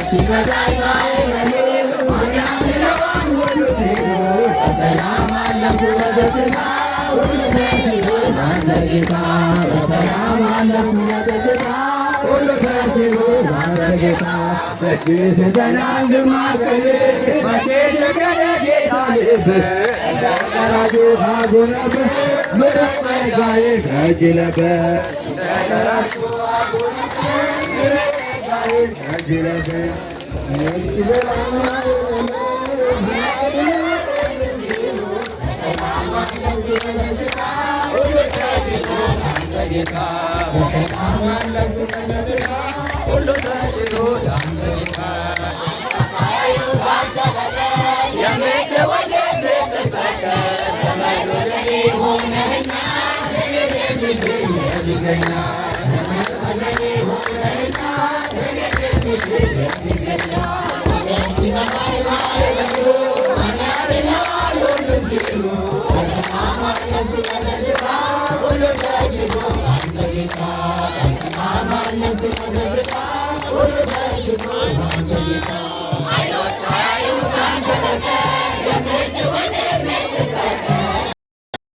ሲመጣ በሰላም አለፍኩ በጸጥታ፣ ሁሉ ተችሎ ባንተ ጌታ። በሰላም አለፍኩ በጸጥታ፣ ሁሉ ተችሎ ባንተ ጌታ። ስዘና ስማጸን መቼ ቸገረ ጌታ ልብ፣ እንደ ቀራጩ አጎነብስ ምሕረት ጸጋዬ ከእጅ ነበር፣ እንደ ቀራጩ አጎነብስ ምሕረት ጸጋዬ ከእጅ ነበር። እስኪ ሁሉ ተችሎ ለአንተ ጌታ፣ የምትወደድ የምትፈቀር ዘመድ ወገኔ ሆነህና የሚችል ይገኛል፣ ዘመድ ወገኔ ሆነህና የሚችል ይገኛል። ሲመጣ ማዕበሉ ማን ያድነዋል ሁሉም ሲሉ፣ በሰላም አለፍኩ በጸጥታ፣ ሁሉ ተችሎ አንተ ጌታ። በሰላም አለፍኩ በጸጥታ፣ ሁሉ ተችሎ አንተ ጌታ። ዓይኖች አያዩም ካንተ በቀር።